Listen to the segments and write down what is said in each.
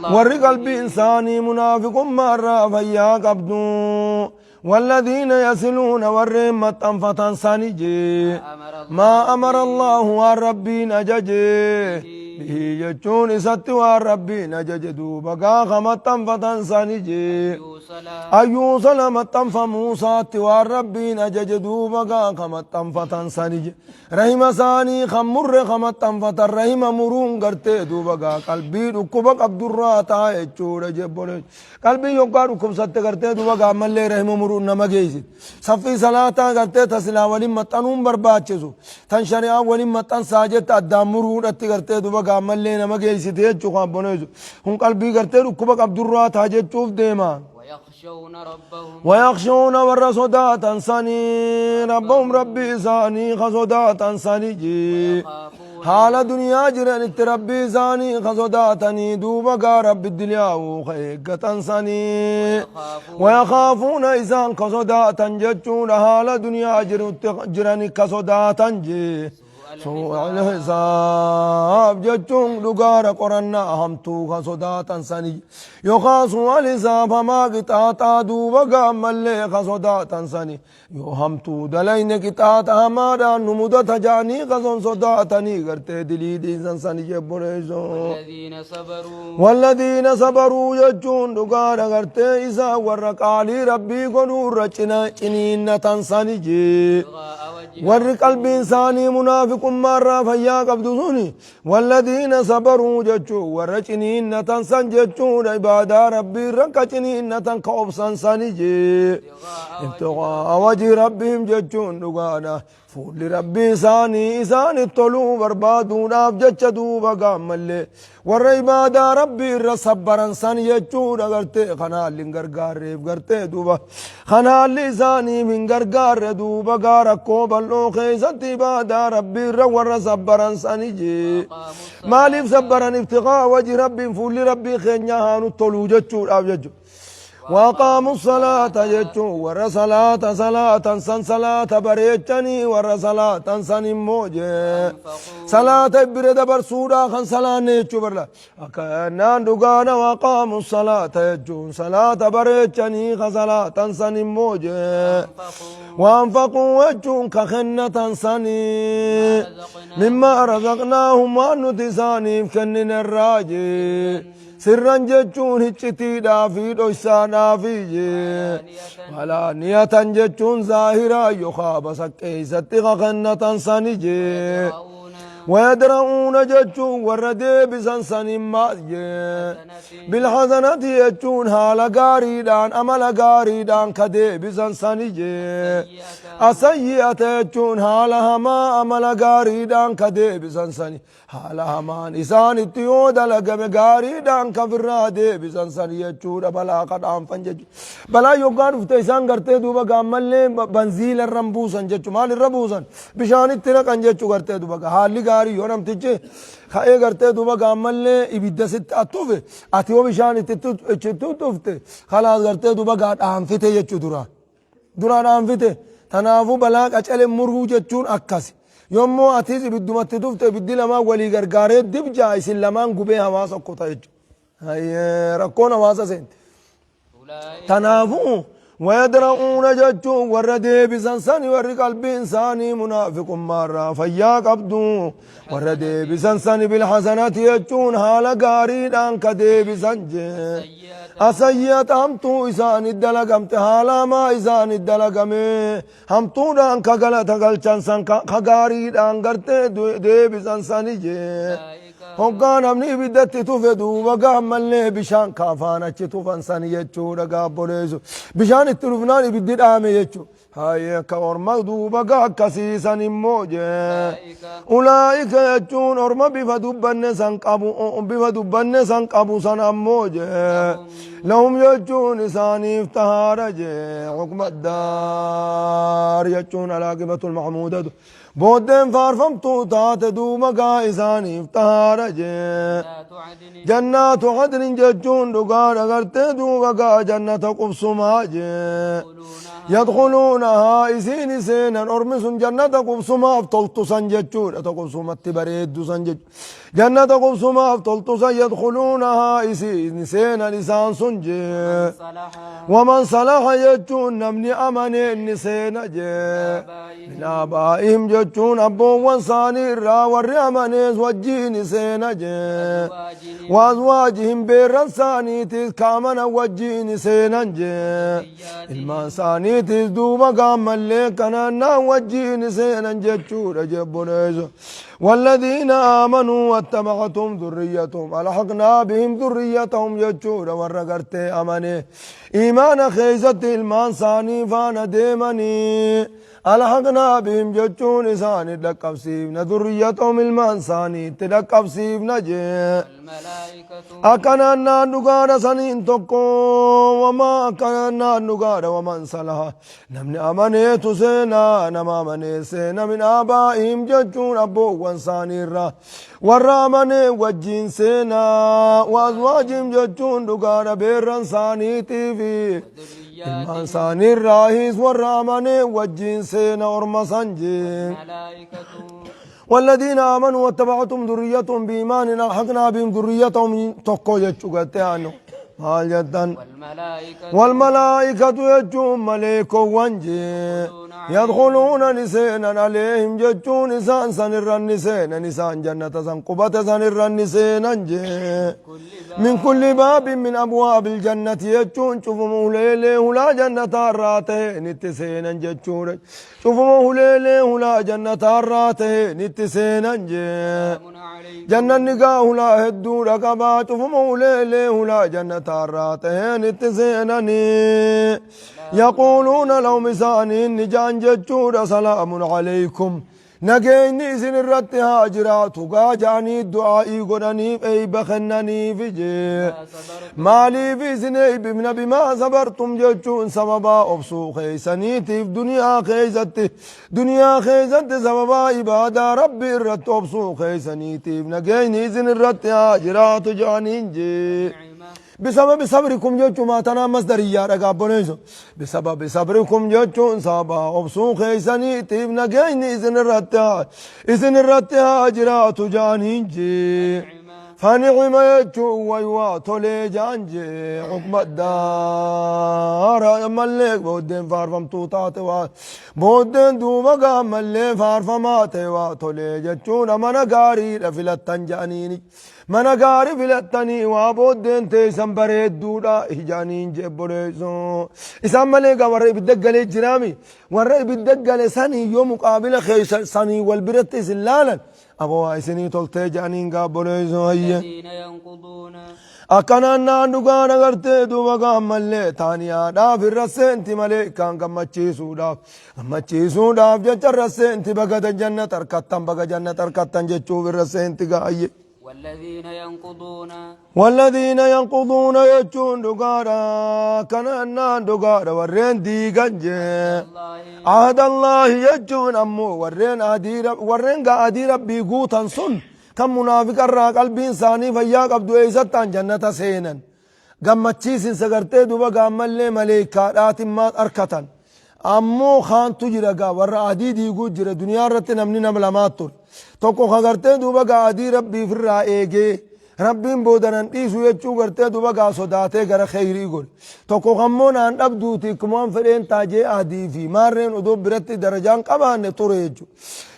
الله Warri qalbiin isaanii munaafiqummaa irraa fayyaa qabdu. والذين يصلون warreen maxxanfatan sani jee. أمر الله ما أمر الله waan Rabbiin ajaje. Bihi jechuun isatti waan Rabbiin ajaje duuba gaafa maxxanfatan sani jee. يوصل Ayyuusala maxxanfamuu isaatti waan Rabbiin ajaje duuba gaafa maxxanfatan sani je. Rahima isaanii kan murre ka maxxanfatan rahima muruun gartee duuba gaa qalbii dhukkuba qabdurraa ta'a jechuudha jebbole. Qalbii yoggaa dhukkubsatte gartee duuba gaa ammallee rahima muruun nama geessit. Saffii salaataa gartee tasilaa waliin maxxanuun barbaachisu. Tan shari'aa waliin maxxansaa jette addaan muruudhatti gartee duuba gaa ammallee nama geessite jechuu kan abboneessu. Kun qalbii gartee dhukkuba qabdurraa ta'a jechuuf deema. ويخشون ربهم ويخشون ور صداتا سني ربهم ربي isaanii ka sodaatan sani jee. ويخافون Haala duniyaa jiranitti rabbii isaanii ka sodaatanii duuba gaa rabbi diliyaa'uu ka eeggatan sanii. ويخافون ويخافون isaan ka sodaatan jechuudha haala duniyaa jirutti jirani ka sodaatan jee. سوء سوء الحساب jechuun dhugaara qorannaa hamtuu ka sodaatan sani yookaan سوء الحساب hamaa qixaaxaa duuba gaammallee ka sodaatan sani yoo hamtuu dalayne qixaaxa hamaadhaan nu mudata jaanii ka son sodaatanii gartee dilii dhiisan sani jebboleessoo. والذين صبروا والذين صبروا jechuun dhugaadha gartee isaa warra qaalii rabbii godhuurra cina ciniinnatan sani jee. ابتغاء وجه Warri qalbiin isaanii munaafiqummaa irraa fayyaa qabdu suni والذين صبروا jechuun warra ciniinnatan san jechuudha ibaadaa rabbii irra ka ciniinnatan ka obsan sani jee. ابتغاء ابتغاء وجه ربهم jechuun dhugaadha. Fuulli rabbii isaanii isaanitti toluu barbaaduudhaaf jecha duuba gaammallee warra ibaadaa rabbii irra sabbaran san jechuudha gartee kanaalli hin gargaarreef gartee duuba kanaalli isaaniif hin gargaarre duuba gaa rakkoo bal'oo keessatti ibaadaa rabbii irra warra sabbaran sani jee. Maaliif sabbaran? ابتغاء وجه ربهم fuulli rabbii keenya haa nu toluu jechuudhaaf jechuudha. وأقاموا الصلاة jechuun warra salaata salaatan san salaata bareechanii warra salaatan san immoo jee. Salaata bira dabarsuudhaa kan salaanne jechuu barla. Akkannaan dhugaadha وأقاموا الصلاة jechuun salaata bareechanii ka salaatan san immoo jee. وأنفقوا وأنفقوا jechuun ka kennatan sanii. مما رزقناهم waan nuti isaaniif kennine irraa jee. Sirran jechuun hiccitiidhaa fi dhoysaadhaa fi jee. وعلانية jechuun zaahiraa yookaan basaqqeessatti ka kennatan sani jee. ويدرؤون ويدرؤون jechuun warra deebisan sanin maal jee. بالحسنة jechuun haala gaariidhaan amala gaariidhaan ka deebisan sani jee. السيئة jechuun haala hamaa amala gaariidhaan ka deebisan sani. Haala hamaan isaanitti yoo dalagame gaariidhaan kafirraa deebisan sani jechuudha balaa ka dhaanfan jechuudha. Balaa yoggaa dhufte isaan gartee duuba gaammallee banziila irra hin buusan jechuudha. Maal irra buusan? Bishaanitti naqan jechuu gartee duuba haalli gaarii yoo namtichi ka'ee gartee duuba gaammallee ibidda sitti attufe ati yoo bishaan itti tufte خلاص gartee duuba gaa dhaanfite jechuu duraan. Duraan dhaanfite. Tanaafuu balaa qacale muruu jechuun akkasi. Yommuu atis ibiddumatti tufte ibiddi lamaan walii gargaaree dibjaa isin lamaan gubee hawaasa okkota jechuudha. Rakkoon hawaasa seente. أولئك Tanaafuu ويدرؤون jechuun warra deebisan sani warri qalbiin isaanii munaafiqummaarraa fayyaa qabdu warra deebisan sani بالحسنة jechuun haala gaariidhaan ka deebisan jee. السيئة السيئة hamtuu isaanit dalagamte haala hamaa isaanit dalagame hamtuudhaan ka galata galchan san ka gaariidhaan gartee deebisan sani jee. أولئك Hoggaa namni ibiddatti tufe duuba gaammallee bishaan kaafaan achi tufan sani jechuudha gaabboleessu. Bishaan itti dhufnaan ibiddi dhaame jechuudha. Hayyee akka orma duuba gaa akkasiisan immoo jee. أولئك أولئك jechuun orma bifa dubbanne san qabu bifa dubbanne san qabu san ammoo jee. لهم jechuun isaaniif tahaara jee. عقبى الدار jechuun العاقبة المحمودة. Booddeen faarfamtuu taate duuba gaa isaaniif tahaadha jee. ذات عدن Jannaatu adnin jechuun dhugaadha gartee duuba gaa jannata qubsumaa jee. يدخلونها Yadkhuluunahaa isiin seenan ormi sun jannata qubsumaaf toltu san jechuudha. Ta qubsumatti bareeddu san jechuudha. Jannata qubsumaaf toltu san yadkhuluunahaa isiin seenan isaan sun jee. صلح Waman salaha jechuun namni amane inni seena jee. آبائهم Min aabaa'ihim jechuun abboowwan isaanii irraa warri amanees wajjiin seena jee. أزواجهم Waazwaajihim beerran isaaniitiis kaamana wajjiin seenan jee. Ilmaan isaaniitiis duuba gaammallee kanannaan wajjiin seenan jechuudha jebboleessa. والذين آمنوا واتبعتهم ذريتهم ألحقنا بهم ذريتهم jechuudha warra gartee amane iimaana keessatti ilmaan isaanii faana deemanii alhaqnaa bihim jechuun isaanii dhaqqabsiifna dhurriyyatahum ilmaan isaaniitti dhaqqabsiifna jee. والملائكة Akkanaan naan dhugaadha saniin tokko wamaa akkanaan naan dhugaadha waman salaha namni amaneetu seenaa nama amanee seena min aabaa'ihim jechuun abboowwan isaaniirra warra amanee wajjiin seenaa waazwaajihim jechuun dhugaadha beerran isaaniitiifi ilmaan وذرياتهم isaaniirraahis warra amanee wajjiin seena orma san jee. الملائكة والذين آمنوا واتبعتهم ذريتهم بإيمان ألحقنا بهم ذريتهم tokko jechuu gartee anu maal jettan والملائكة والملائكة jechuun maleekoowwan jee yadkhuluuna ni seenan aleehim jechuun isaan san irra ni seenan isaan jannata san qubata san irra ni seenan jee كل باب من كل باب من أبواب الجنة jechuun cufuma huleelee hulaa jannataa irraa ta'een itti seenan jechuudha. Cufuma huleelee hulaa jannataa irraa ta'een itti seenan jee. سلام عليكم Jannanni gaa hulaa hedduudha qabaa cufuma huleelee hulaa jannataa irraa ta'een itti seenanii. Yaquuluuna lahum isaaniin ni jaan jechuudha salaamun alaykum. Nageenyi isin irratti haa jiraatu gaa ja'anii du'aa'ii godhaniif eeyba kennaniif jee. ما صبرتم Maaliif isin eeybifna bimaa sabartum jechuun sababaa obsuu keeysaniitiif duniyaa keeysatti sababaa ibaadaa rabbi irratti obsuu keeysaniitiif nageenyi isin irratti haa jiraatu jedhaniin jee. نعمة بسبب صبركم jechuun maatanaa masdariyyaadha gaabboleessu. بسبب صبركم jechuun sababa obsuu keeysaniitiif nageenyi isin irratti haa jiraatu jedhaniin jee. نعمة فنعم jechuun waywaa tolee jaan jee عقبى الدار ammallee booddeen faarfamtuu taate waa booddeen duuba gaammallee faarfamaa ta'e waa tolee jechuun mana gaariidha filattan jedhaniini mana gaarii filattanii waa booddeen teessan bareedduudha jedhaniin jee boleessoo isaan malee gaa warra ibidda galee jiraami warra ibidda gale sanii yoo muqaabila keessa sanii wal biratti isin laalan aboo waa isinii toltee jedhaniin gaa boleessoo hayye. الذين ينقضون Akkanaan naan dhugaan agartee duuba gaammallee taaniyaadhaaf irra seenti malee kan gammachiisuudhaaf jecha irra seenti baga jannata harkattan baga jannata harkattan jechuuf irra seenti gaayye. والذين ينقضون والذين ينقضون jechuun dhugaadha akkanaan naan dhugaadha warreen diigan jee. الله عهد الله jechuun ammoo warreen adii warreen gaa adii rabbii guutan sun kan munaafiqa irraa qalbiin isaanii fayyaa qabdu eeysattaan jannata seenan gammachiisinsa gartee duba gaammallee maleeykaadhaatiin maal arkatan ammoo kaantu jira gaa warra adii diiguu jira duniyaa irratti namni nama lamaat ture tokko ka gartee duba gaa adii rabbiif irraa eegee rabbiin booda nan dhiisu jechuu gartee duba gaa sodaatee gara kheyrii godhe tokko kammoo naan dhabduuti akkumaan fedheen taajee adii fi maarreen odoo biratti darajaan qabaanne ture jechuu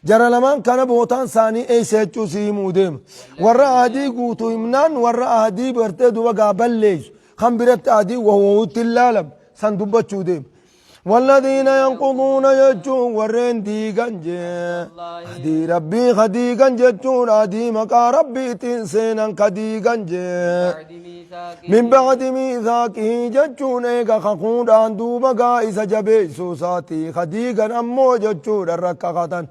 jara lamaan kana bootaan isaanii eeysa jechuu si himuu deema warra adii guutuu himnaan warra adii gartee duba gaa balleeysu kan biratti adii wahwawutti hin laalam san dubbachuu deema. والذين ينقضون jechuun warreen diigan jee adii rabbii ka diigan jechuun adii maqaa rabbiitiin seenan ka diigan jee. بعد ميثاقه من بعد ميثاقه jechuun eega kakuudhaan duuba gaa isa jabeessuu isaatii ka diigan ammoo jechuudha rakkakatan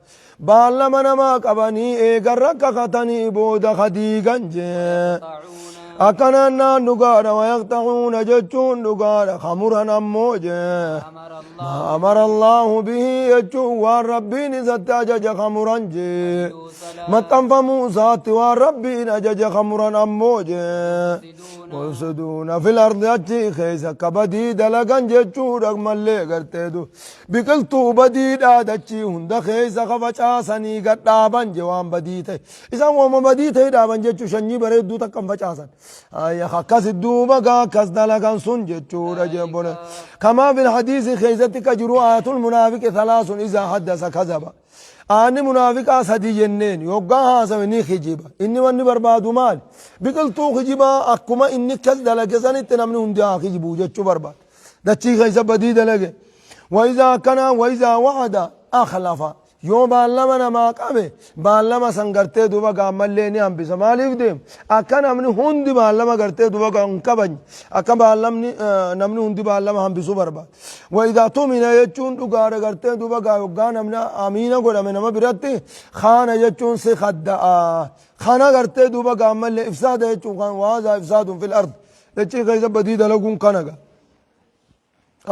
baallama namaa qabanii eega rakkakatanii booda ka diigan jee. يقطعون Akkanaan naan dhugaadha wayaqxacuuna jechuun dhugaadha kamuran ammoo jee. أمر الله ما أمر الله به jechuun waan rabbiin isatti ajaja kamuran jee. يوصل Maxxanfamuu isaatti waan rabbiin ajaja kamuran ammoo jee. يفسدون ويفسدون في الأرض achi keessa akka badii dalagan jechuudha mallee garteetu biqiltuu badiidhaa dachii hunda keessa ka facaasanii gad dhaaban je waan badii ta'e isaan waanuma badii ta'e dhaaban jechuu sanyii bareedduu takka hin facaasan akkas duuba gaa akkas dalagan sun jechuudha jebbone kamaa fil hadiisi keessatti ka jiru aayatul munaafiqi thalaasun izaa haddasa kazaba Aanni munaafiqaa sadii jenneen yoggaa haasawe ni kijiba. Inni wanni barbaadu maali? Biqiltuu kijibaa akkuma inni akkas dalage sanitti namni hundi haa kijibu jechuu barbaada. Dachii keessa badii dalage. Wayizaa akkanaa wayizaa wa'ada akhlafa. Yoo baallama namaa qabe baallama san gartee duuba gaammallee ni hambisa. Maaliif deema? Akka namni hundi baallama gartee duuba hin kabajne akka baallamni namni hundi baallama hambisuu barbaada. Wa idhaa tumina jechuun dhugaadha gartee duuba gaa yoggaa namni amiina godhame nama biratti kaana jechuun si khadda'a. Kana gartee duuba gaa ammallee ifsaada jechuun kan waazaa ifsaadun fil ard. Dachii keessa badii dalaguun kana gaa.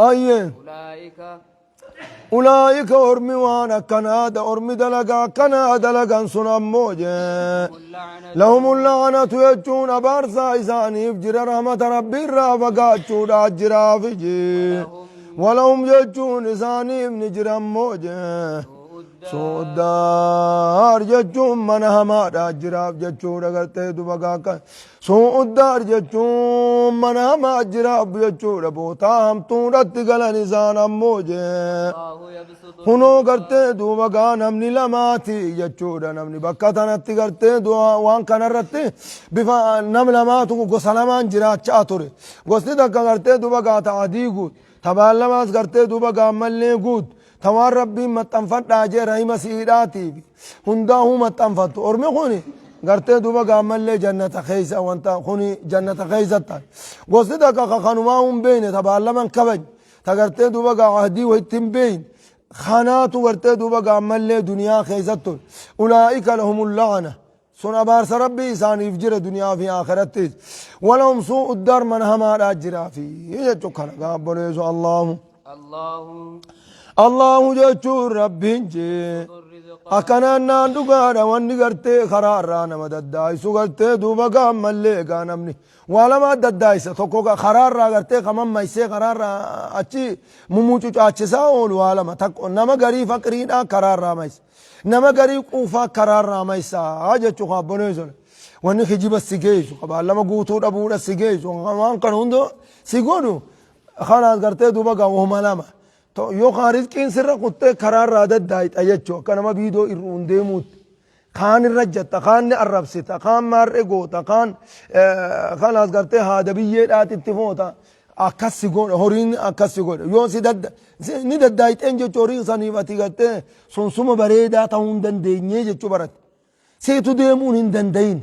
Ayyee. أولئك Ulaa'ika ormi waan akkanaadha ormi dalagaa akkanaa dalagan sun ammoo jee. اللعنة Lahum la'anatu jechuun abaarsaa isaaniif jira rahmata rabbii irraa fagaachuudha jiraafi jee. Walahum jechuun isaaniif ni jira ammoo jee. سوء الدار Su'uddaar jechuun mana hamaadha jiraaf jechuudha gartee duba gaakka. Su'uddaar jechuun mana hamaa jiraaf jechuudha bootaa hamtuudhatti galan isaan ammoo jee. الله يبسط Kunoo gartee duuba gaa namni lamaati jechuudha namni bakka tanatti gartee du'a waan kanarratti bifa nam lamaatu gosa lamaan jiraachaa ture. Gosti takka gartee duuba gaa ta adii guut ta baallamaas gartee duuba gaa ammallee guut ta waan rabbiin maxxanfadhaa jee rahima siidhaatiif hundaa'uu maxxanfattu. Ormi kuni gartee duuba gaa ammallee jannata keessa wanta kuni jannata keessatti. Gosti takka ka kanumaa hin beekne ta baallaman kabaj ta gartee duuba gaa ahdii wayitti hin beekne. Kanaatu gartee duuba gaammallee duniyaa keessattu ulaa'ika lahumul la'ana sun abaarsa rabbii isaaniif jira duniyaa fi akhirattis walahum suu'u daar mana hamaadhaa jiraa fi jechuu kana gaabboleessu Allahu الله Allahu jechuun rabbiin jee الرزق akkanaan naan dhugaadha wanni gartee karaa irraa nama daddaayisu gartee duuba gaammallee gaa namni waa lama daddaayisa tokko karaa irraa gartee kamammaysee karaa irraa achi mumucucaachisaa oolu waa lama tokko nama garii faqriidhaa karaa irraa maysa nama garii quufaa karaa irraa maysaa jechuu kaabboneessu wanni kijiba si geessu qabaallama guutuu dhabuudha si geessu waan kana hunda si godhu kanaas gartee duuba gaa wahuma lama yookaan rizqiin sirra kuttee karaa irraa daddaayxa jechuu akka nama biidoo irruun deemuutti. Kaan irra jatta, kaan ni arrabsita, kaan maarree goota, kaan kanaas gartee haada biyyeedhaati itti foota. Akkas si godha, horiin akkas si godha. Yoo si dadda, ni daddaayxeen jechuu horiin saniif ati gartee sunsuma bareedaa ta'uu hin dandeenyee jechuu baratte. Siitu deemuun hin dandayin.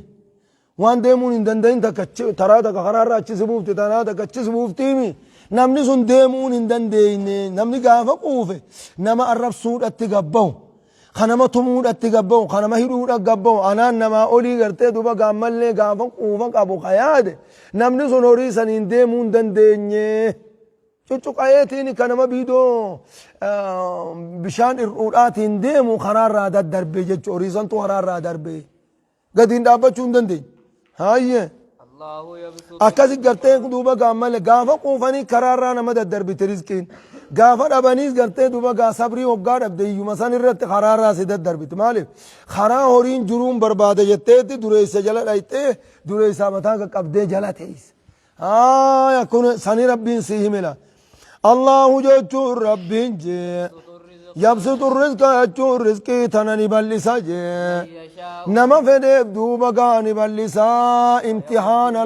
Waan deemuun hin dandayin takka taraa takka karaarra achi si buufti, taraa takka achi si buuftiimi. Namni sun deemuun hin dandeenye, namni gaafa quufe nama arrabsuudhatti gabbahu. Kanama tumuudhatti gabbahu, kanama hidhuudha gabbahu, anaan namaa olii gartee duuba gaammallee gaafa quufa qabu ka yaade namni sun horii saniin deemuu hin dandeenye. Cuccuqayeetiin kan nama biidoo bishaan ir'uudhaatiin deemu karaarraa daddarbe jechuudha. Horii santu karaarraa darbe. Gadiin dhaabbachuu hin dandeenye. Hayyee. الله يبسط Akkasi gartee duuba gaammalee gaafa quufanii karaarraa nama daddarbite rizqiin. Gaafa dhabaniis gartee duuba gaa sabrii hoggaa dhabde iyyuma san irratti karaarraa si daddarbite. Maaliif? Karaa horiin jiruun barbaada jetteetti dureessa jala dhayxee dureessaa mataa qaqqabdee jala teessa. Haaya kun sani rabbiin si himila. Allahu jechuun rabbiin jee. Yabsutu rizqa jechuun rizqii tana ni bal'isa jee. يشاء Nama fedheef duuba gaa ni bal'isaa imtihaana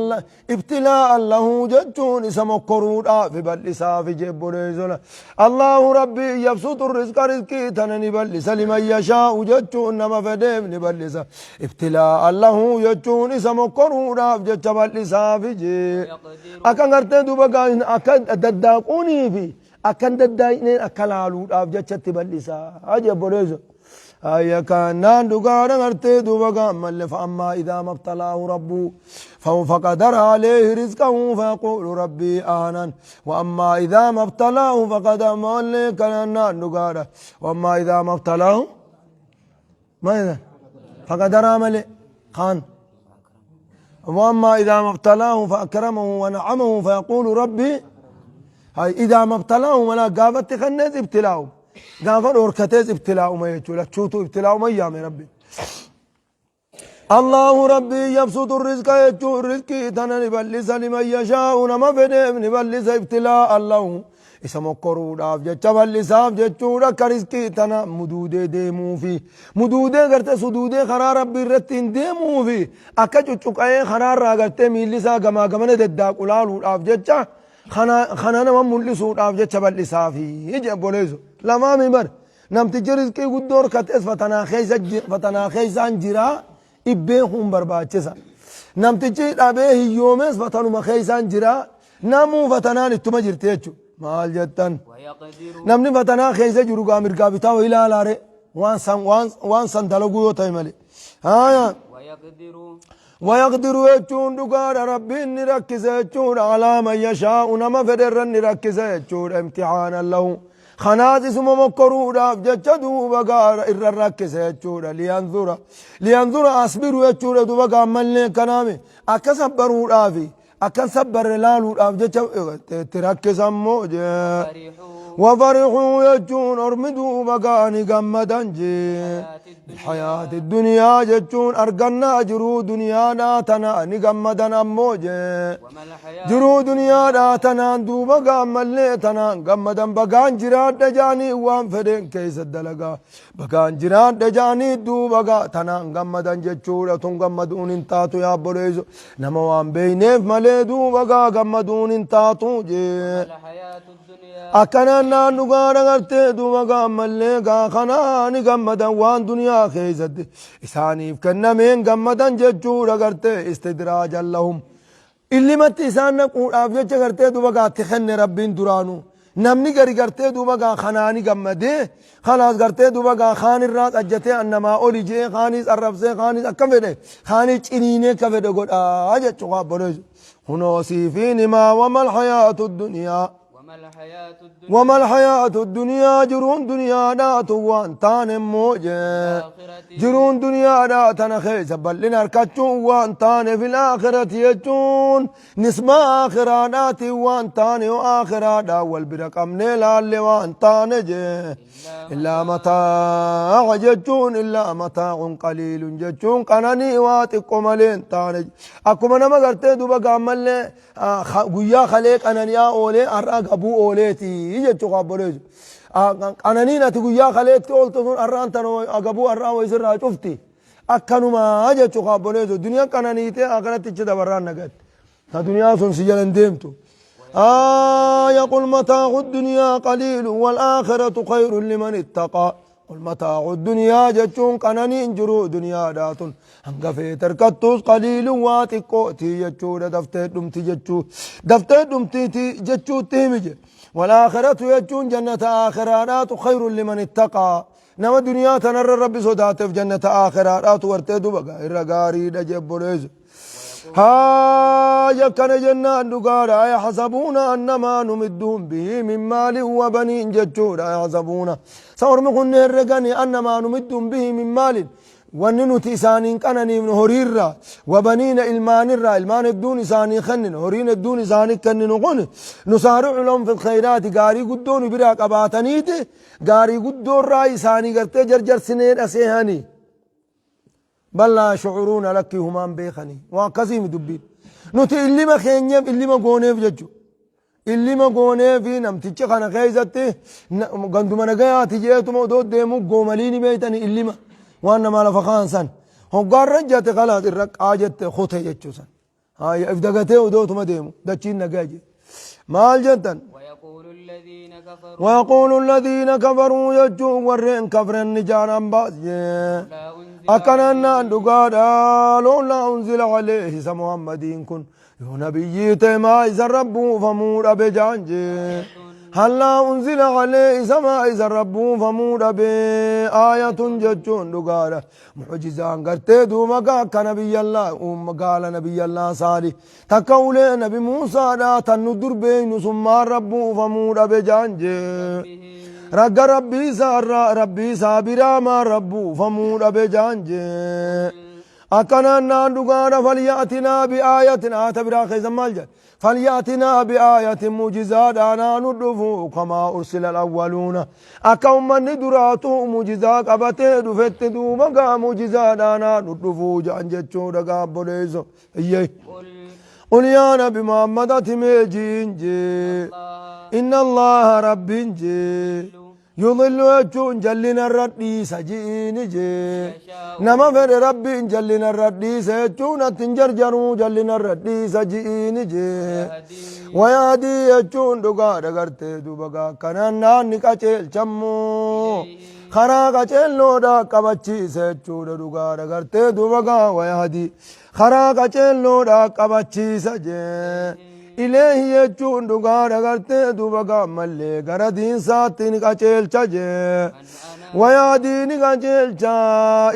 ibtilaa'an lahu jechuun isa mokkoruudhaaf bal'isaaf jebboleessola. Allahu rabbi yabsutu rizqa rizqii tana ni bal'isa liman yashaa'u jechuun nama fedheef ni bal'isa. Ibtilaa'an lahu jechuun isa mokkoruudhaaf jecha bal'isaaf jee. يقدر Akka gartee duuba gaa akka daddaaquunii fi akka hin daddaaqneen akka laaluudhaaf jecha itti bal'isaa jebboleesso. Ayya kaannaan dhugaadha gartee duuba gaammalle fa'ammaa idaa mabtalaahu rabbuu فقدر عليه رزقه فيقول ربي أهانن وأما إذا ما ابتلاه فقد أمالي كان dhugaadha وأما إذا ما ابتلاه ما إذا فقدر عمله خان وأما إذا ما ابتلاه فأكرمه ونعمه فيقول ربي هاي إذا ما ابتلاه ولا قافت خنز ابتلاه قافت أوركتيز ابتلاء ما يجو لتشوتو ابتلاء ما يامي ربي الله ربي يبسط الرزق يجو الرزق تنا نبلس لمن يشاء نما فديم نبلس ابتلاء الله isa mokkoruudhaaf jecha bal'isaaf jechuudha akka rizqii tana muduudee deemuufi muduudee gartee suduudee karaa rabbii irratti hin deemuufi akka cuccuqa'ee karaarraa gartee miilli isaa gamaa gamana deddaaqu laaluudhaaf jecha kana nama mul'isuudhaaf jecha bal'isaafi jedhe obboleessu lamaami bar namtichi rizqii guddoo horkatees fatanaa keessaan jiraa ibbeekuun barbaachisa namtichi dhabee hiyyoomees fatanuma keessaan jiraa namuu fatanaan ittuma jirti jechuudha maal jettan namni fatanaa keessa jiru gaa mirgaa bitaa wayii ilaalaare waan san waan san dalaguu yoo ta'e malee haaya ويقدر jechuun dhugaadha rabbiin ni rakkisa jechuudha alaa man yashaa'u nama fedhe irra ni rakkisa jechuudha imtihaanan lahu kanaas isuma mokkoruudhaaf jecha duuba gaara irra rakkisa jechuudha liyanzura liyanzura asbiru jechuudha duuba gaammallee kanaame akka sabbaruudhaafi akka sabbarre laaluudhaaf jecha itti rakkisan moo jee wafarixuu jechuun ormi duuba gaani gammadan jee bilhayaati duniyaa jechuun argannaa jiruu duniyaadhaa tana ni gammadan ammoo jee jiruu duniyaadhaa tanaan duuba gaammallee tanaan gammadan bagaan jiraadha jaanii waan fedheen keessa dalagaa bagaan jiraadha jaanii duuba gaa tanaan gammadan jechuudha tun gammaduun hin taatu yaa obboleeyso nama waan beeyneef malee duuba gaa gammaduun hin taatu jee akkanaan naan dhugaa dhagartee duuba gaa ammallee gaa kanaa ni gammadan waan duniyaa keessatti isaaniif kennameen gammadan jechuudha gartee istidraajan lahum Illimatti isaan naquudhaaf jecha gartee duuba gaa itti kenne Rabbiin duraanuu. Namni gari gartee duuba gaa kanaani gammadee kalaas gartee duuba gaa kaan irraas ajjatee an namaa oli je'ee kaaniis arrabsee kaaniis akka fedhe kaanii ciniinee akka fedhe godhaa jechuu kaa obboleessu. Kunoo siifiin himaa wamal hayaatu duniyaa. Wama alhayaatu duniyaa jiruun duniyaadhaatu waan taane immoo jee jiruun duniyaadhaa tana keessa bal'ina harkachuun waan taane fil aakhirati jechuun nisbaa aakhiraadhaatiin waan taane yoo aakhiraadhaa wal bira qabnee laalle waan taane jee illaa mataa'a jechuun illaa mataa'un qaliilun jechuun qananii waa xiqqo malee hin taane akkuma nama gartee duba gaammallee Guyyaa kalee qanani'aa oolee har'aa gabuu ooleeti jechuu kaabboleessu. Qananiin ati guyyaa kaleetti ooltu sun har'aan tan agabuu har'aa wayisirraa cufti. Akkanumaa jechuu kaabboleessu. Duniyaan qananiitee akkanatti ichi dabarraan nagatti. Ta duniyaa sun si jalan deemtu. Yaqul mataa'u duniyaa qaliilu wal aakhiratu khayrun liman ittaqaa. Qul mataa'u duniyaa jechuun qananiin jiruu duniyaadhaa tun hanga feete harkattuus qaliilun waa xiqqootii jechuudha daftee dhumti jechuu daftee dhumtiiti jechuutti himi je walaakhiratu jechuun jannata aakhiraadhaatu khayrun liman ittaqaa nama duniyaa tanarra rabbi sodaateef jannata aakhiraadhaatu wartee duba irra gaariidha jebboleessu Haaya akkana jennaan dhugaadha ayahsabuuna annamaa numidduhum bihi min maalin wa baniin jechuudha ayahsabuuna sa ormi kun ni herregani annamaa numidduhum bihi min maalin wanni nuti isaaniin qananiifnu horiirraa wa baniina ilmaanirraa ilmaan hedduun isaanii kenninu horiin hedduun isaanii kenninu kun nusaari'u lahum fil khayraati gaarii guddoo nu biraa qabaataniiti gaarii guddoorraa isaanii gartee jarjarsineedha seehanii Bal laa yashcuruuna lakkii humaa hin beekanii. Waa akkasiimi dubbiin. Nuti illima keenyeef illima gooneef jechu. Illima gooneefi namtichi kana keessatti ganduma nagayaati jeetuma odoo deemu goomalii ni beeytani illima waan namaa lafa kaan san. Hoggaa irra jate kalaas irra qaa jette kute jechuu san. Haaya if dagatee odootuma deemu dachiin nagaa jee. Maal jettan? ويقول الذين كفروا ويقول الذين كفروا jechuun warreen kafran ni jaanan baas jee. لا أنزل Akkanaan naan dhugaadha loollaa unzila alayhi isa Muhammadiin kun Yoo nabiyyii ta'e maa isarra buufamuu dhabe jaan jee. Hallaa unzila alee isa maa isarra buufamuu dhabe aayatun jechuun dhugaadha. Mucjizaan gartee duuba gaa akka nabiyyallaa uumma gaala nabiyyallaa saali takka ulee nabi Muusaadha tan nu dur beeynu sun maarra buufamuu dhabe jaan jee. Ragga rabbii isaarraa rabbii isaa biraa maarra buufamuu dhabe jaan jee. Akkanaan naan dhugaadha falyaatinaa bi'aayatin aayata biraa keessa maal jedha falyaatinaa bi'aayatin mujizaadhaan haa nu dhufu kamaa ursila alawwaluuna akka ummanni duraatu mujizaa qabatee dhufetti duuba gaa mujizaadhaan haa nu dhufu jedhan jechuudha gaa obboleeyso iyyee qul yaa nabi muhammad ati mee jiin jee inna allaha rabbiin jee Yudillu jechuun jallina irra dhiisa ji'iini jee. Nama fedhe rabbiin jallina irra dhiisa jechuun atti hin jarjaruu jallina irra dhiisa ji'iini jee. Wayaadii jechuun dhugaadha gartee duuba gaa akkanaan naanni qaceelchammoo karaa qaceelloodha qabachiisa jechuudha dhugaadha gartee duuba gaa wayaadii karaa qaceelloodha qabachiisa jee. Ileehi jechuun dhugaadha gartee duuba gaammallee gara diinsaatti ni qaceelcha jee. Wayaadii ni qaceelcha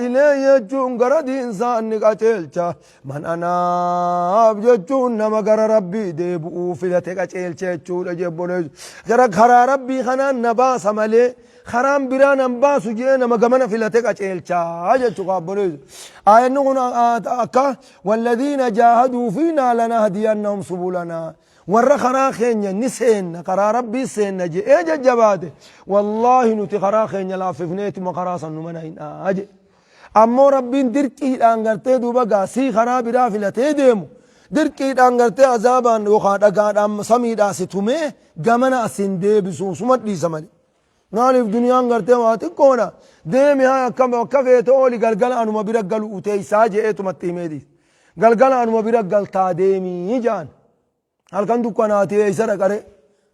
ileehi jechuun gara diinsaa ni qaceelcha. Man anaaf jechuun nama gara rabbii deebi'uu filate qaceelcha jechuudha jebboleessu. Gara karaa rabbii kanaan na baasa malee karaan biraa nan baasu jee nama gamana filate qaceelcha jechuudha obboleessu. Aayanni kun akka Walladiina jaahaduu fiinaa lanahdiyannahum subulanaa warra karaa keenya ni seenna karaa rabbii seenna je'ee jajjabaate wallaahi nuti karaa keenya laaffifneetuma karaa san numa nahinaa jedhe ammoo rabbiin dirqiidhaan gartee duuba gaa sii karaa biraa filatee deemu dirqiidhaan gartee azaabaan yookaan dhagaadhaan samiidhaa si tumee gamana asin deebisu suma dhiisa malee Maaliif duniyaan gartee waa xiqqoodha. Deemi haa akka akka feete ooli galgala anuma bira galu uteessaa je'eetumatti himee dhiise. Galgala anuma bira galtaa deemii ja'an. Halkan dukkanaati eessa dhaqare?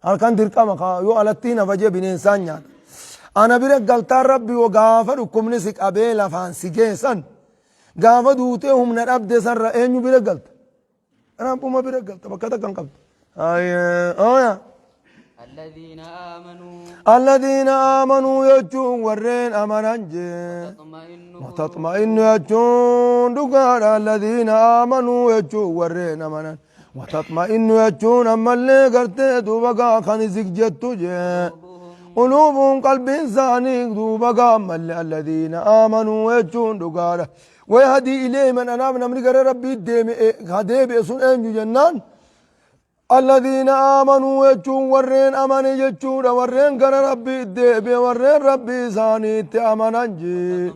Halkan dirqama kaa yoo alatti hin hafa jee bineensaan nyaata. Ana bira galtaan rabbi yoo gaafa dhukkubni si qabee lafaan si geessan gaafa duutee humna dhabde sanra eenyu bira galta? Rabbuma bira galta bakka takka hin qabdu. Aya. Alladhiina aamanuu. Alladhiina aamanuu jechuun warreen amanan jee. Taxma'innu Wataxma'innu jechuun dhugaadha. Alladhiina aamanuu jechuun warreen amanan. Wataxma'innu jechuun ammallee gartee duuba gaa kan isik jettu jee. Quluubuun qalbiin isaanii duuba gaa ammallee alladhiina aamanuu jechuun dhugaadha. Wayahdii ilayhi man anaaf namni gara rabbii deeme ka deebi'e sun eenyu jennaan alladhiina aamanuu jechuun warreen amane jechuudha warreen gara rabbii deebi'e warreen rabbii isaaniitti amanan jee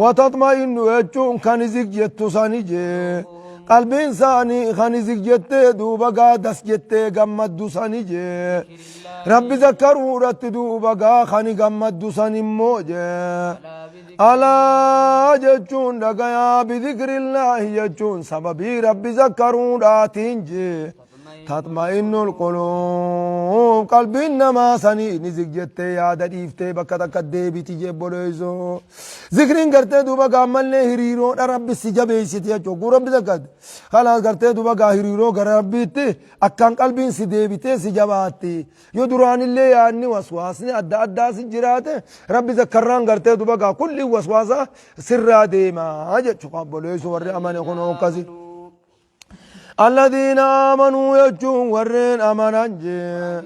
wataxma'innu jechuun kan izik jettu sani jee qalbiin isaanii kan izik jettee duuba gaa das jettee gammaddu sani jee rabbi zakkaruudhatti duuba gaa kan gammaddu san immoo jee Alaa jechuun dhagayaa bidhikrillaahi jechuun sababii rabbi zakkaruudhaatiin jee taxma'innul quluub qalbiin namaa sanii ni zik jettee yaada dhiiftee bakka takka deebiti jee boleessoo zikriin gartee duuba gaammallee hiriiroodha rabbi si jabeessiti jechuun guu rabbi zakkate kalaas gartee duuba gaa hiriiroo gara rabbiitti akkaan qalbiin si deebitee si jabaatti Yoo duraanillee yaadni waswaasni adda addaa si jiraate rabbi zakkarraan gartee duba gaa kulli waswaasa sirraa deema jechu obboleessu warri amane kun akkasi. Alladhiina aamanuu jechuun warreen amanan jee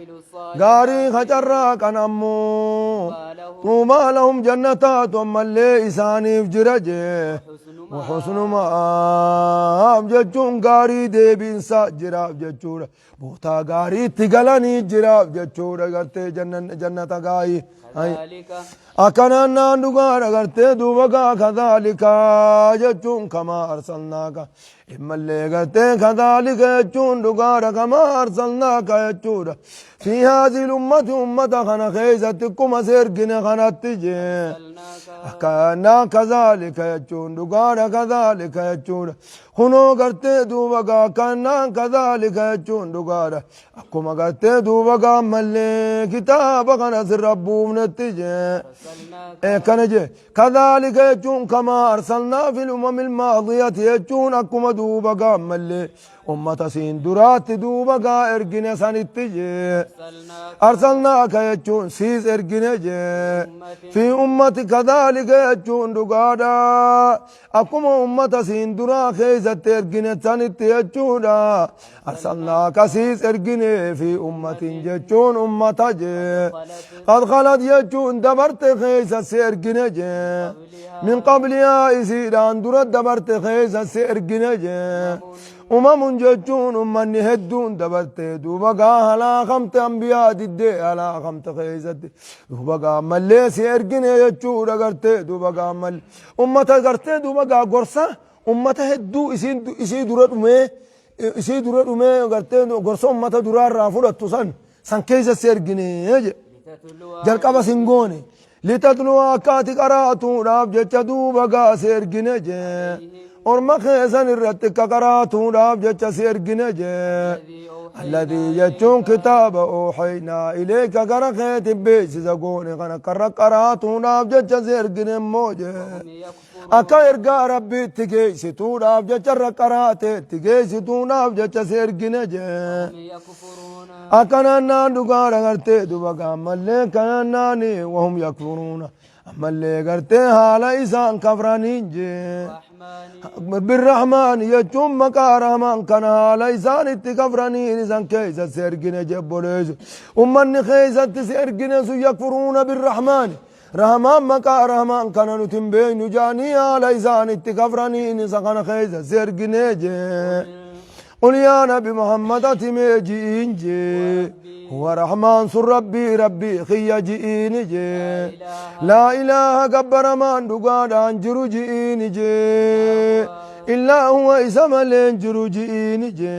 gaarii kacarraaqan ammoo tuubaa lahum jannataatu ammallee isaaniif jira jee وحسن مآب jechuun gaarii deebiinsa jiraaf jechuudha. Bootaa gaariitti galanii jiraaf jechuudha gartee jannata gaayii. Kadhaalika. Akkanaan naan dhugaadha gartee duuba gaa kadhaalika jechuun kamaa arsalnaaka. Immallee gartee kadhaalika jechuun dhugaadha kamaa arsalnaaka jechuudha. Fi haazil ummati ummata kana keessatti akkuma si ergine kanatti jee. Akkanaa kadhaalika jechuun dhugaadha kadhaalika jechuudha. Kunoo gartee duuba gaa kannaan kadhaalika jechuun dhugaadha. Akkuma gartee duuba gaa ammallee kitaaba kana sirra buufnetti jee. Akkana jee. Kadhaalika jechuun kamaa arsalnaa fil umamil maadiyati jechuun akkuma duuba gaa ammallee. Ummata siin duraatti duuba gaa ergine sanitti jee. أرسلناك Arsalnaaka jechuun siis ergine jee. Fi ummati kadhaalika jechuun dhugaadha. Akkuma ummata siin duraa keessatti ergine sanitti jechuudha. Arsalnaaka siis ergine fi ummatin jechuun ummata jee. خلت Qad khalat jechuun dabarte keessa si ergine jee. Min qablihaa isiidhaan dura dabarte keessa si ergine jee. Umamun jechuun ummanni hedduun dabarte duuba gaa halaakamte ambiyaa diddee halaakamte keessatti duuba gaa ammallee si ergine jechuudha gartee duuba gaa ammallee ummata gartee duuba gaa gorsa ummata hedduu isii dura dhumee isii dura dhumee gartee gorsa ummata duraarraa fudhattu san san keessa si ergine jedhe. لتتلو Jalqaba sin goone litatluwa akka ati qaraatuudhaaf jecha duuba gaa si ergine jee orma keessan irratti akka qaraatuudhaaf jecha si ergine jee الذي أوحينا alladii jechuun kitaaba ooxaynaa ileeka gara keetin beeksisa goone kana karra qaraatuudhaaf jecha si ergine immoo jee هم يكفرون akka ergaa rabbiitti geessituudhaaf jecha irra qaraateetti geessituudhaaf jecha si ergine jee هم يكفرون Akkanannaan dhugaadha gartee duba ammallee kanannaani wahum yakfuruuna ammallee gartee haala isaan kafraniin jee الرحمن birrahmaan jechuun maqaa rahmaan kana haala isaan itti kafraniin isan keessa si ergine jebboleessu ummanni keessatti si ergine sun yakfuruuna birrahmaani rahmaan maqaa rahmaan kana nuti hin beeknu jaanii haala isaan itti kafraniin isa kana keessa si ergine jee قل يا نبي محمد أتمي جئين جي هو رحمن سر ربي ربي خي جئين جي لا إله كبر من دقاد أنجر جئين جي إلا هو إسم لينجر جئين جي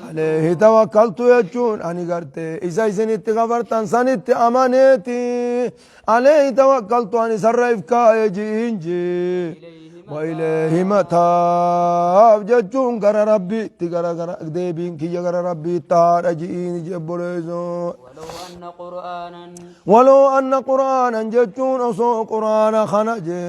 عليه توكلت يجون أني قرتي إذا إذن اتغفرت سنت أمانتي عليه توكلت أني سرف كاي جئين جي إليه وإليه متاب جتون غرا ربي تغرا غرا ديبين كي غرا ربي تار أجئين جبوليزو ولو أن قرآنا ولو أن قرآنا جتون أصو قرآن خنجي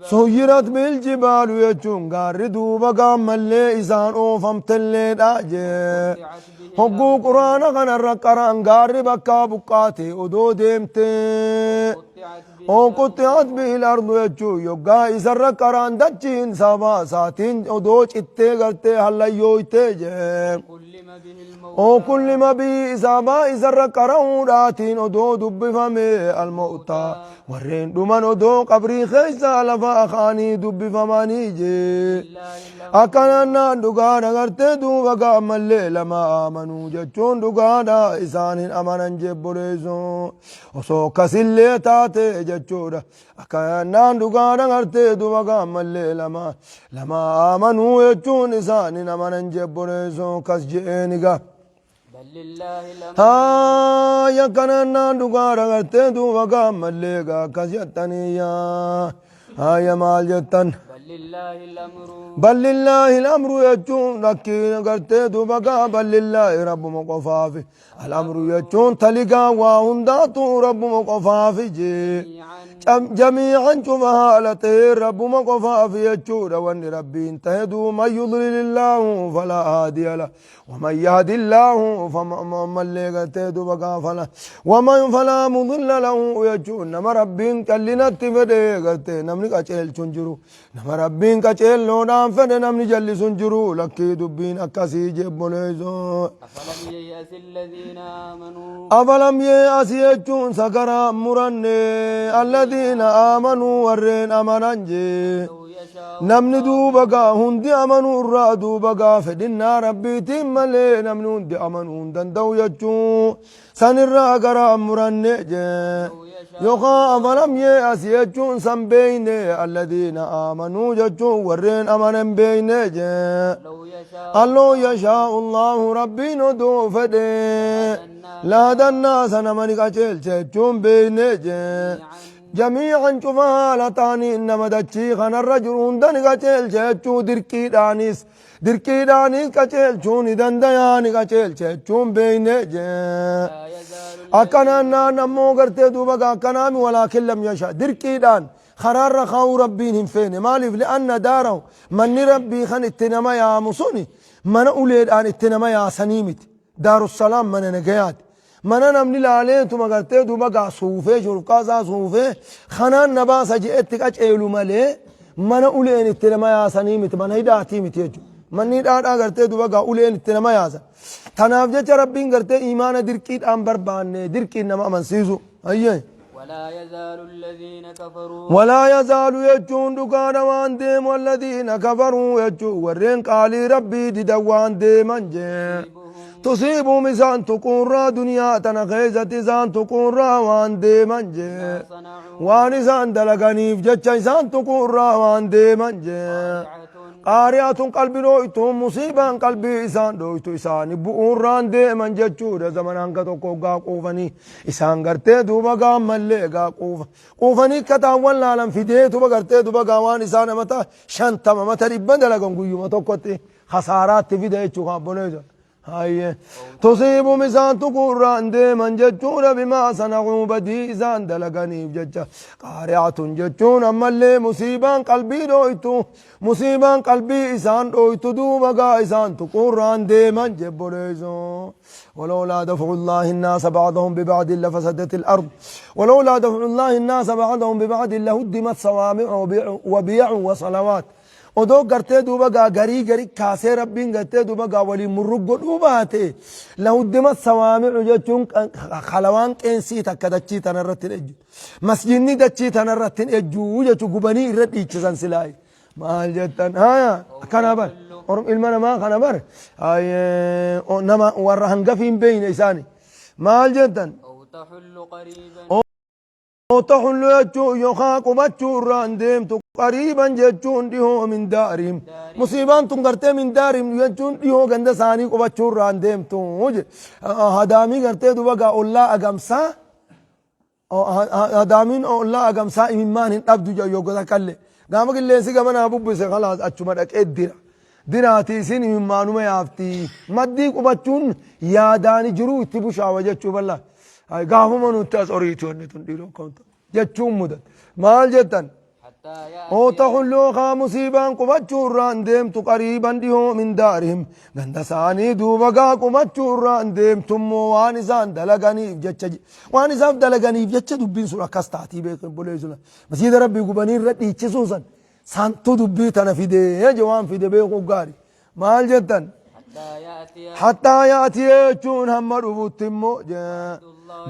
سيرت به الجبال سيرت بالجبال يجون غار دوبا قام اللي إسان أوفم تلي داجي قطعت به هقو قرآن خنا الرقران غار بكا بقاتي ودو ديمتي قطعت به oo qutti'at bihi al-ardu jechuu yoggaa isarra qaraan dachiin saba isaatiin odoo cittee gartee hallayyooytee jee كلم به الموتى oo kullima bihi isaabaa isarra qara'uudhaatiin odoo dubbifame almootaa warreen dhuman odoo qabrii keessa lafa akaanii dubbifamanii jee لله الأمر akkanannaan dhugaadha gartee duuba gaammallee lama amanuu jechuun dhugaadha isaan hin amanan jebboleessu osoo akkasillee taate jechuudha akkanannaan dhugaadha gartee duuba gaammallee lama lama amanuu jechuun isaan hin amanan jebboleessu kas je'eeniga. بل لله الأمر Haaya kanannaan dhugaadha gartee duuba gaammallee gaa akkas jettaniyaa haaya maal jettan. بل لله الأمر بل لله الأمر يجون لكن قرتي دوبقا بل لله رب مقفافي الأمر يجون تلقا وهنداتو رب مقفافي جي جميعا جميعا شوف هالته رب مقفافي يجون وان ربي انتهدوا من يضلل الله فلا هادي له ومن يهدي الله فمن لقته دوبقا فلا ومن فلا مضل له يجون نما ربي كلنا تفدي قرتي نمني قچل چنجرو نما ربي قچل لودان فدي نمني جلي سنجرو لكي دبين أكاسي جبوليزو أفلم ييأس الذين آمنوا أفلم يأس يجون سكرا مرني الذين آمنوا ورين أمنان جي لو يشاء Namni duuba gaa hundi amanuu irraa duuba gaa fedhinnaa rabbiitiin malee namni hundi amanuu hin danda'u jechuu sanirraa gara muranne jee لو يشاء yookaan afalam ye'as jechuun san beeyne alladiina aamanuu jechuun warreen amanan beeyne jee لو يشاء alloo yashaa'u allahu rabbiin odoo fedhe laadannaa sana mani qajeelche jechuun beeyne jee جميعا جميعا شوفها لتاني إنما دتشي خنا الرجل هندن قتل شو دركي دانيس دركي دانيس قتل شوني دندياني قتل شون بين لا يزال أكنا نمو قرتي دوبا أكنا ولكن لم يشاء دركي دان Karaarra kaa'uu Rabbiin hin feene. Maaliif? Li'anna daarahu manni Rabbii kan itti nama yaamu suni mana uleedhaan itti nama yaasanii miti. Daarussalaam mana nagayaati. Mana namni laaleetuma gartee duuba gaa suufee shurufkaasaa suufee kanaan na baasa je'etti qaceelu malee mana uleen itti nama yaasanii miti mana hidhaatii miti jechuudha. Manni hidhaadhaa gartee duuba gaa uleen itti nama yaasan. Tanaaf jecha Rabbiin gartee iimaana dirqiidhaan barbaanne dirqiin nama amansiisu. Hayyee. ولا يزال الذين كفروا Walaa yazaalu jechuun dhugaadha waan deemu alladiina kafaruu jechuun warreen qaalii Rabbii didan waan deeman jee. Tusiibuum isaan tuquurraa duniyaa tana keessatti isaan tuquurraa waan deeman jee. صنعوا Waan isaan dalaganiif jecha isaan tuquurraa waan deeman jee. قارعة Qaari'atun qalbi dhooytuun musiibaan qalbii isaan dhooytu isaani bu'uurraan deeman jechuudha zaman hanga tokko gaa quufanii isaan gartee duuba gaammallee gaa quufa quufanii kataawwan laalan fideetuba gartee duuba gaa waan isaan amata 50 amata 100 dalagan guyyuma tokkotti khasaaraatti fida jechuu kaabboleessa. Hayyee tusiibum isaan tuquurraan deeman jechuudha bimaa sana'uu badii isaan dalaganiif jecha qaari'atun jechuun ammallee musiibaan qalbii dhooytu musiibaan qalbii isaan dhooytu duuba gaa isaan tuquurraan deeman jebboleeyso. ولولا دفع الله الناس بعضهم ببعض لفسدت الأرض ولولا دفع الله الناس بعضهم ببعض لهدمت صوامع وبيع وصلوات. Odoo gartee duuba gaa garii garii kaasee Rabbiin gartee duuba gaa waliin murrug godhuu baate lahuddima sawaamicu jechuun kalawaan qeensii takka dachii tanarratti hin ejju. Masjidni dachii tanarratti hin ejju jechuun gubanii irra dhiichisan silaayi. Maal jettan haya akkana bar orm ilma namaa kana bar nama warra hangafii hin beeyne isaani maal jettan. أو تحل قريبا Taxullu jechuun yookaan qubachuu irraan deemtu qariiban jechuun dhihoo min daarim. Musiibaan tun gartee min daarim jechuun dhihoo ganda isaanii qubachuu irraan deemtu. Hadaamii gartee duuba gaa ollaa agamsaa hadaamiin ollaa agamsaa imimmaan hin dhabdu jedhu yoggota kalle. Gaafa qilleensi gamanaa bubbise khalaas achuma dhaqee dira. Diraati isin imimmaanuma yaafti. Maddii qubachuun yaadaani jiruu itti bushaawa jechuu bal'aa. Gaafuma nutti as horiitu wanni tun dhiiroo akkam jechuun mudat. Maal jettan? حتى Oo يأتي taxulluu kaa musiibaan qubachuu irraan deemtu qariiban dhihoo min daarihim ganda isaanii duuba gaa qubachuu irraan deemtu immoo waan isaan dalaganiif jecha waan isaan dalaganiif jecha dubbiin sun akkas taatii beekan boleessuna masjiida Rabbii gubanii irra dhiichisuu san santu dubbii tana fidee je waan fide beekuu gaari maal jettan. حتى يأتي Hattaa yaati jechuun hamma dhufutti immoo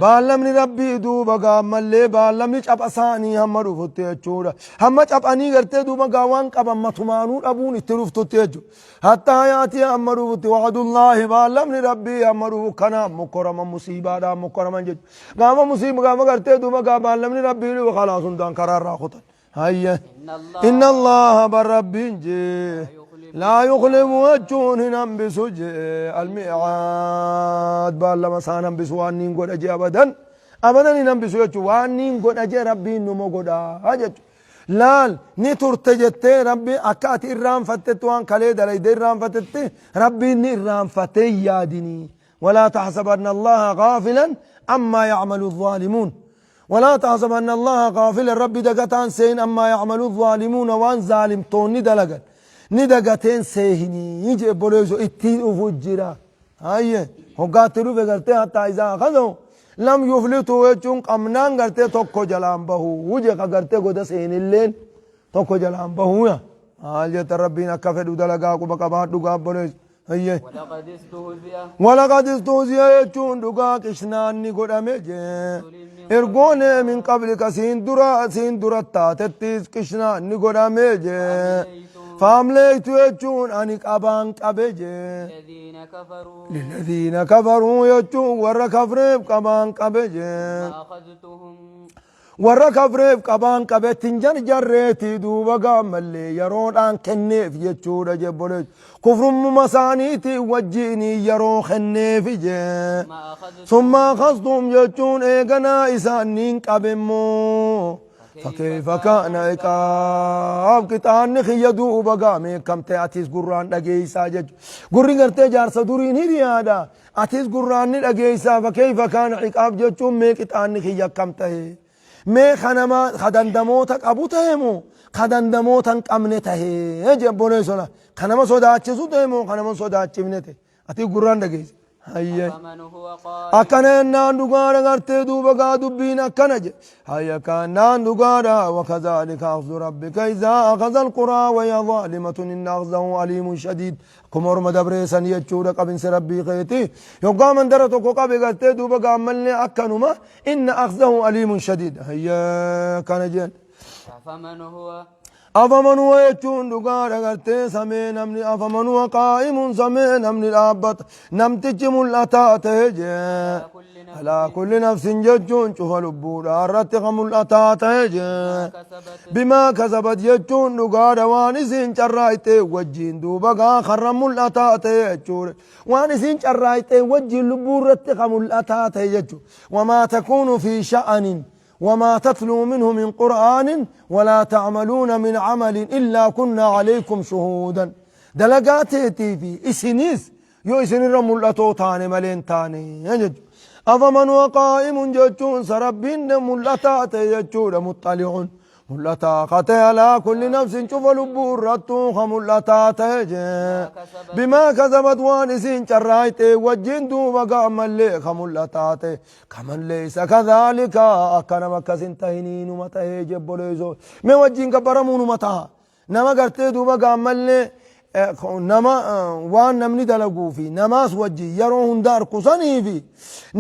baallamni Rabbii duuba gaammallee baallamni capha isaanii hamma dhufutti jechuudha. Hamma caphanii gartee duuba gaa waan qaban matumaanuu dhabuun itti dhuftutti jechuudha. Hattaa yaati hamma dhufutti wa'adullaahi baallamni Rabbii hamma dhufu kanaan mokkoraman musiibaadhaan mokkoraman jechuudha. Gaafa musiiba gaafa gartee duuba gaa baallamni Rabbii dhufu khalaas hundaan karaarraa kutan. Hayya. إن الله إن الله بربين جي لا يخلف وجهون هنبسو جي الميعاد بالما سان هنبسو وانين قد أجي أبدا أبدا هنبسو يجو وانين قد أجي ربي نمو قد أجي laal ni turte jettee Rabbi akka ati irraanfattetti waan kalee dalayde irraanfatetti Rabbiin ni irraanfatee yaadinii. ولا تحسبن الله غافلا عما يعمل الظالمون ولا تحسبن الله غافلا ربي دقتان سين أما يعمل الظالمون وان ظالم تون ندلقن ندقتين سيهني يجي بوليزو اتين افجرا هاي هقات روفي قرتي حتى إذا أخذوا لم يفلتوا يجون قمنان قرتي توكو جلان بهو وجه قرتي قد سين الليل توكو جلان بهو يا هل جت ربنا كفدو دلقا قبا قبا دقا بوليزو هاي ولقد استهزئ ولقد استهزئ jechuun dhugaa qishnaanni godhame jee ergoone min qablika siin dura siin dura taatettis qishnaanni godhame jee faamleeytu jechuun ani qabaan qabe jee الذين كفروا lilladhiina kafaruu jechuun warra kafreef qabaan qabe jee أخذتهم warra kafreef qabaan qabetti hin jarjarreeti duuba gaammallee yeroodhaan kenneef jechuudha jebboleessu kufrummuma isaaniitii wajjiinii yeroo kenneefi jee ما أخذتهم ثم أخذتهم jechuun eeganaa isaaniin qabemmoo فكيف كان عقاب qixaanni kiyya duuba gaamee kam ta'e atis gurraan dhageessaa jechuudha gurri gartee jaarsa duriin hiriyaadha atis gurraan ni dhageessaa فكيف كان عقاب jechuun mee qixaanni kiyya akkam ta'e Mee ka nama ka dandamoota qabu tahe moo ka dandamoota hin qabne tahee jee obboleessola ka nama sodaachisu tahe moo ka nama hin sodaachifne tahe ati gurraan dhageesse hayyee أفمن هو قائم akkana jennaan dhugaadha gartee duuba gaa dubbiin akkana je hayya kaannaan dhugaadha wakadhalika akhzu rabbika idhaa akhadha alquraa wahiya zaalimatun inna akhzahu aliimun shadiid akkuma orma dabreessan jechuudha qabinsi rabbii keeti yoggaa mandara tokko qabe gartee duuba gaa ammallee akkanuma inna akhzahu aliimun shadiid hayya kana jeen أفمن هو afaman huwa jechuun dhugaadha gartee samee namni afaman huwa qaa'imun samee namni dhaabbata namtichi mul'ataa ta'e jee على كل نفس alaa kulli nafsin jechuun cufa lubbuudha irratti ka mul'ataa ta'e jee كسبت bimaa kasabat jechuun dhugaadha waan isin carraayxee wajjiin duuba gaa karra mul'ataa ta'e jechuudha waan isin carraayxee wajjiin lubbuu irratti ka mul'ataa ta'e jechuudha wamaa takuunu fi sha'anin وما تتلو منه من قرآن ولا تعملون من عمل إلا كنا عليكم شهودا دلقاتي في إسنيس يو إسن الرمولتو تاني ملين تاني يجج. أفمن هو قائم جتون سربين ملتا يجون مطلع ملتا قتي على كل نفس شوف لبور رتو ملتا تجي بما كسبت وان شرايت وجين دوبا قام اللي خملتا كمن ليس كذلك أكنا مكسن تهنين ومتهي جبوليزو من وجين كبرمون متها نما قرتي دوبا قام اللي nama waan namni dalaguu fi namaas wajji yeroo hunda arkusanii fi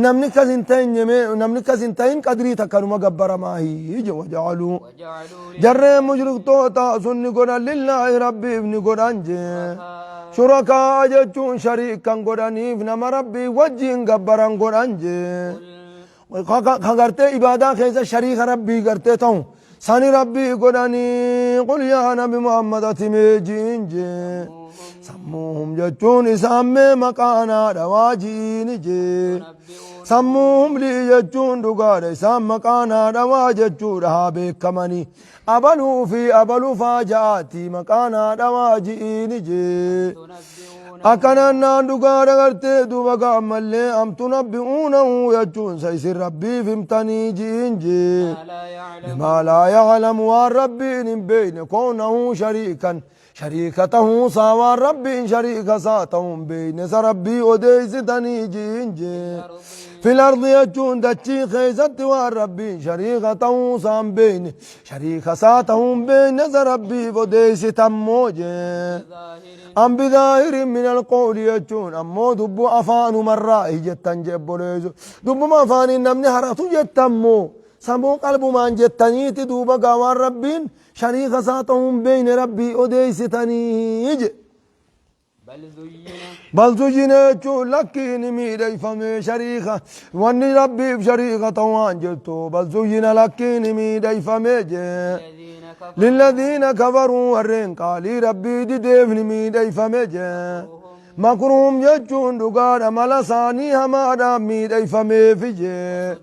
namni kas hin ta'in namni kas hin ta'in qadrii takkanuma gabbaramaa hije wajacaluu وجعلوا jarreen mushriktoota sun ni godhan lillaahi rabbiif ni godhan jee shurakaa jechuun shariikan godhaniif nama rabbii wajjiin gabbaran godhan jee ka gartee ibaadaa keessa shariika rabbii gartee ta'u sani rabbii godhanii qul yaa nabi muhammad ati mee jiin jee sammuuhum jechuun isaan mee maqaanaadha waa jiini jee sammuuhum lii jechuun dhugaadha isaan maqaanaadha waa jechuudha haa beekamanii abaluu fi abaluu faa ja'aati maqaanaadha waa jiini jee تنبئون akkanannaan dhugaadha gartee duuba gaammallee am tunabbi'uunahu jechuun sa isin rabbiif himtanii ji'in jee ما لا يعلم بما لا يعلم waan rabbiin hin beekne koonahu shariikan shariika tahuusaa waan rabbiin shariika isaa ta'uu hin beekne sa rabbii odeessitanii ji'in jee في الأرض jechuun dachii keessatti waan rabbiin shariika tahuusaa hin beekne shariika isaa ta'uu hin beekne sa rabbiif odeessitammoo jee ظاهر أم بظاهر من القول يجون أمو دبو أفان مرة جتن جبوليزو دبو ما فاني نمني هراتو جتن مو سمو قلبو ما جتنيتي دوبا قوان ربين شريك ساتهم بين ربي أديستني بل زين بل زين jechuun lakkiin miidhayfame shariika wanni rabbiif shariika ta'uwaan jirtu bal zuyyina lakkiin miidhayfame jee الذين كفروا للذين كفروا warreen qaalii rabbii dideef ni miidhayfame jee makruum jechuun dhugaadha mala isaanii hamaadhaan miidhayfameefi jee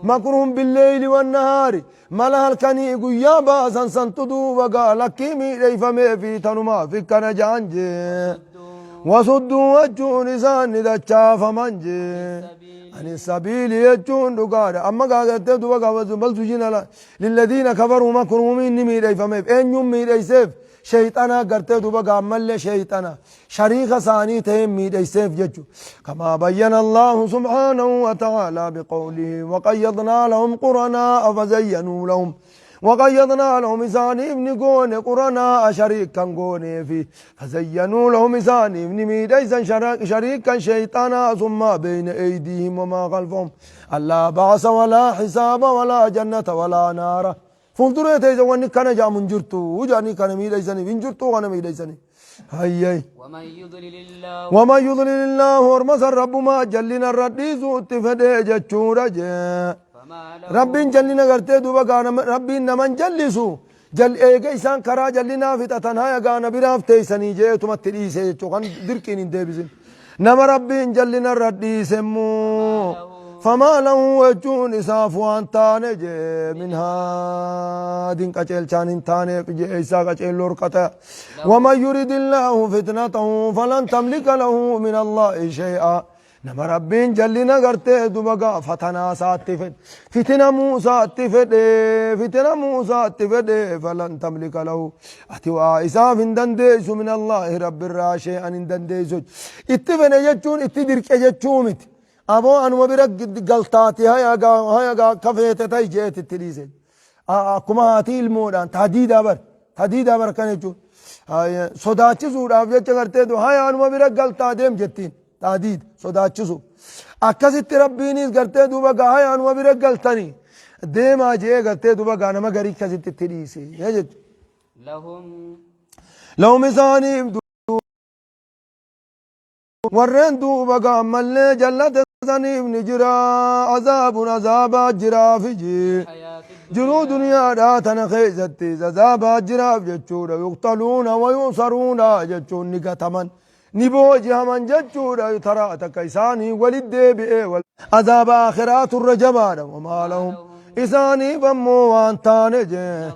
makruum billeyli wannahaari mala halkanii guyyaa baasan santu duuba gaa lakkii miidhayfameefi tanumaaf ikkana ja'an jee wasudduu jechuun isaan ni dachaafaman jee عن السبيل يجون دقارة أما قالت دوبا قالت بل زين للذين كفروا مكرهم إني ميدي فميف إن يوم ميدي سيف شيطانا قرت دوبا قامل شيطانا شريك ثاني تهم ميدي سيف ججو كما بين الله سبحانه وتعالى بقوله وقيضنا لهم قرناء فزينوا لهم وقيضنا لهم إساني ابن قون قرناء شريكا قوني في فزينوا لهم إساني ابن ميديسا شريكا شيطانا ثم بين أيديهم وما خلفهم ألا بعث ولا حساب ولا جنة ولا نار fuulduree teessa wanni kana jaamu hin jirtu jaanii kana miidhaysanii hin jirtu kana miidhaysanii hayyay ومن يضلل الله ومن يضلل الله orma san rabbumaa jallina irra dhiisuutti fedhee jechuudha jee فما له rabbiin jallina gartee duuba gaana rabbiin naman jallisu jal eega isaan karaa jallinaa fixatan haya gaana biraaf teeysanii jeetumatti dhiise jechuu kan dirqiin hin deebisin nama rabbiin jallina irra dhiise immoo famaa lahu jechuun isaaf waan taane jee min haadin qaceelchaan hin taaneef jee isaa qaceelloo horqata waman yurid illaahu fitnatahu falan tamlika lahu min allaahi shay'a. Nama Rabbiin jallina gartee duba gaa fatanaa isaatti fedhe, fitina Muusaatti fedhe, fitina Muusaatti fedhe, falan tamlika lahu, ati waa isaaf hin dandeessu, min Allaahi, Rabbirraa, shee'an hin dandeessu. Itti fedhe jechuun itti dirqe jechuu miti. Aboo anuma bira galtaati haya gaa haya gaa akka feete ta'i jeeti itti dhiise. Akkuma haati ilmoodhaan tadiidaa bar tadiidaa bar akkana jechuun sodaachisuudhaaf jecha gartee haya anuma bira galtaa deem jettiin. Taadiid sodaachisu. Akkasitti Rabbiinis gartee duuba gaa haya anuma bira galtanii deemaa je'ee gartee duuba gaa nama garii akkasitti itti dhiise jechuudha. Lahum Lahum isaaniif warreen duuba gaa ammallee jallate saniif ni jira azaabun azaabaa jiraafi jee. Hayaati Jiruu duniyaadhaa tana keessatti azaabaa jiraaf jechuudha. Yuqtaluuna wa yusaruuna jechuun ni gataman. Ni booji'aman jechuudha. Taraa takka isaanii walit deebi'ee wal azaaba aakhiraatu irra jabaadha. Wamaa lahum isaaniif ammoo waan taane jee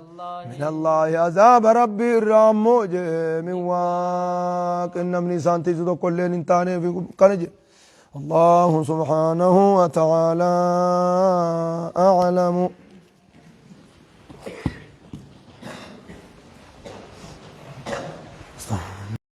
min Allaahi azaaba Rabbii irraa ammoo jee min waaqin namni isaan tiisu tokko illeen hin taaneef kana jee. Allahu subhaanahu wa ta'aalaa a'lamu.